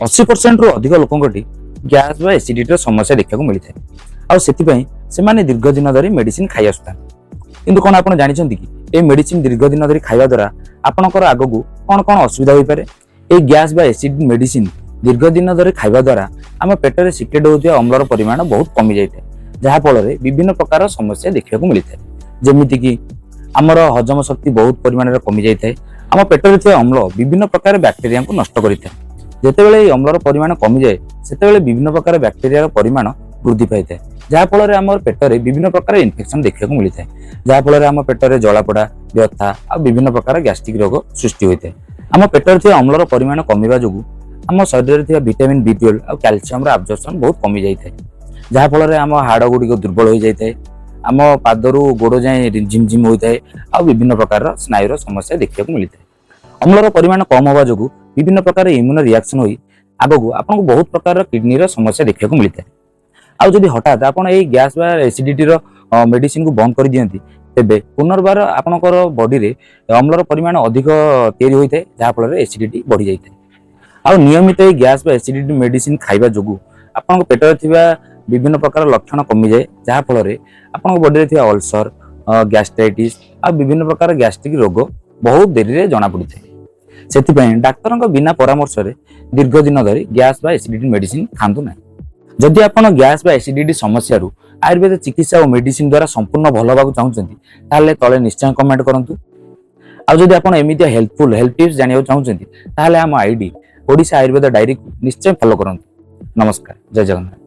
80%ରୁ ଅଧିକ ଲୋକଙ୍କଠି ଗ୍ୟାସ୍ ବା ଏସିଡିଟିର ସମସ୍ୟା ଦେଖିବାକୁ ମିଳିଥାଏ ଆଉ ସେଥିପାଇଁ ସେମାନେ ଦୀର୍ଘ ଦିନ ଧରି ମେଡିସିନ ଖାଇ ଆସୁଥାନ୍ତି। କିନ୍ତୁ କ'ଣ ଆପଣ ଜାଣିଛନ୍ତି କି, ଏହି ମେଡିସିନ ଦୀର୍ଘ ଦିନ ଧରି ଖାଇବା ଦ୍ୱାରା ଆପଣଙ୍କର ଆଗକୁ କ'ଣ କ'ଣ ଅସୁବିଧା ହୋଇପାରେ? ଏହି ଗ୍ୟାସ୍ ବା ଏସିଡିଟି ମେଡିସିନ ଦୀର୍ଘ ଦିନ ଧରି ଖାଇବା ଦ୍ୱାରା ଆମ ପେଟରେ ସିକ୍ରେଟ୍ ହେଉଥିବା ଅମ୍ଳର ପରିମାଣ ବହୁତ କମି ଯାଇଥାଏ, ଯାହାଫଳରେ ବିଭିନ୍ନ ପ୍ରକାର ସମସ୍ୟା ଦେଖିବାକୁ ମିଳିଥାଏ। ଯେମିତିକି ଆମର ହଜମ ଶକ୍ତି ବହୁତ ପରିମାଣରେ କମି ଯାଇଥାଏ। ଆମ ପେଟରେ ଥିବା ଅମ୍ଳ ବିଭିନ୍ନ ପ୍ରକାର ବ୍ୟାକ୍ଟେରିଆଙ୍କୁ ନଷ୍ଟ କରିଥାଏ। ଯେତେବେଳେ ଏହି ଅମ୍ଳର ପରିମାଣ କମିଯାଏ, ସେତେବେଳେ ବିଭିନ୍ନ ପ୍ରକାର ବ୍ୟାକ୍ଟେରିଆର ପରିମାଣ ବୃଦ୍ଧି ପାଇଥାଏ, ଯାହାଫଳରେ ଆମର ପେଟରେ ବିଭିନ୍ନ ପ୍ରକାର ଇନଫେକ୍ସନ ଦେଖିବାକୁ ମିଳିଥାଏ, ଯାହାଫଳରେ ଆମ ପେଟରେ ଜଳାପୋଡ଼ା, ବ୍ୟଥା ଆଉ ବିଭିନ୍ନ ପ୍ରକାର ଗ୍ୟାଷ୍ଟ୍ରିକ୍ ରୋଗ ସୃଷ୍ଟି ହୋଇଥାଏ। ଆମ ପେଟରେ ଥିବା ଅମ୍ଳର ପରିମାଣ କମିବା ଯୋଗୁଁ ଆମ ଶରୀରରେ ଥିବା ଭିଟାମିନ୍ ବି 12 ଆଉ କ୍ୟାଲସିୟମର ଆବଜର୍ପସନ ବହୁତ କମି ଯାଇଥାଏ, ଯାହାଫଳରେ ଆମ ହାଡ଼ ଗୁଡ଼ିକ ଦୁର୍ବଳ ହୋଇଯାଇଥାଏ, ଆମ ପାଦରୁ ଗୋଡ଼ ଯାଏଁ ଝିମଝିମ ହୋଇଥାଏ ଆଉ ବିଭିନ୍ନ ପ୍ରକାରର ସ୍ନାୟୁର ସମସ୍ୟା ଦେଖିବାକୁ ମିଳିଥାଏ। ଅମ୍ଳର ପରିମାଣ କମ ହେବା ଯୋଗୁଁ ବିଭିନ୍ନ ପ୍ରକାର ଇମ୍ୟୁନ ରିଆକ୍ସନ ହୋଇ ଆଗକୁ ଆପଣଙ୍କୁ ବହୁତ ପ୍ରକାରର କିଡନୀର ସମସ୍ୟା ଦେଖିବାକୁ ମିଳିଥାଏ। ଆଉ ଯଦି ହଠାତ୍ ଆପଣ ଏଇ ଗ୍ୟାସ୍ ବା ଏସିଡିଟିର ମେଡିସିନକୁ ବନ୍ଦ କରିଦିଅନ୍ତି, ତେବେ ପୁନର୍ବାର ଆପଣଙ୍କର ବଡିରେ ଅମ୍ଳର ପରିମାଣ ଅଧିକ ତିଆରି ହୋଇଥାଏ, ଯାହାଫଳରେ ଏସିଡିଟି ବଢି ଯାଇଥାଏ। ଆଉ ନିୟମିତ ଏଇ ଗ୍ୟାସ୍ ବା ଏସିଡିଟି ମେଡିସିନ ଖାଇବା ଯୋଗୁଁ ଆପଣଙ୍କ ପେଟରେ ଥିବା ବିଭିନ୍ନ ପ୍ରକାର ଲକ୍ଷଣ କମିଯାଏ, ଯାହାଫଳରେ ଆପଣଙ୍କ ବଡିରେ ଥିବା ଅଲସର, ଗ୍ୟାଷ୍ଟ୍ରାଇଟିସ୍ ଆଉ ବିଭିନ୍ନ ପ୍ରକାର ଗ୍ୟାଷ୍ଟ୍ରିକ୍ ରୋଗ ବହୁତ ଡେରିରେ ଜଣାପଡ଼ିଥାଏ। ସେଥିପାଇଁ ଡାକ୍ତରଙ୍କ ବିନା ପରାମର୍ଶରେ ଦୀର୍ଘ ଦିନ ଧରି ଗ୍ୟାସ୍ ବା ଏସିଡିଟି ମେଡିସିନ ଖାଆନ୍ତୁ ନାହିଁ। ଯଦି ଆପଣ ଗ୍ୟାସ୍ ବା ଏସିଡିଟି ସମସ୍ୟାରୁ ଆୟୁର୍ବେଦ ଚିକିତ୍ସା ଓ ମେଡିସିନ ଦ୍ୱାରା ସମ୍ପୂର୍ଣ୍ଣ ଭଲ ହେବାକୁ ଚାହୁଁଛନ୍ତି, ତାହେଲେ ତଳେ ନିଶ୍ଚୟ କମେଣ୍ଟ କରନ୍ତୁ। ଆଉ ଯଦି ଆପଣ ଏମିତିଆ ହେଲ୍ପଫୁଲ୍ ହେଲ୍ଥ ଟିପ୍ସ ଜାଣିବାକୁ ଚାହୁଁଛନ୍ତି, ତାହେଲେ ଆମ ଆଇଡି ଓଡ଼ିଶା ଆୟୁର୍ବେଦ ଡାଏରୀକୁ ନିଶ୍ଚୟ ଫଲୋ କରନ୍ତୁ। ନମସ୍କାର, ଜୟ ଜଗନ୍ନାଥ।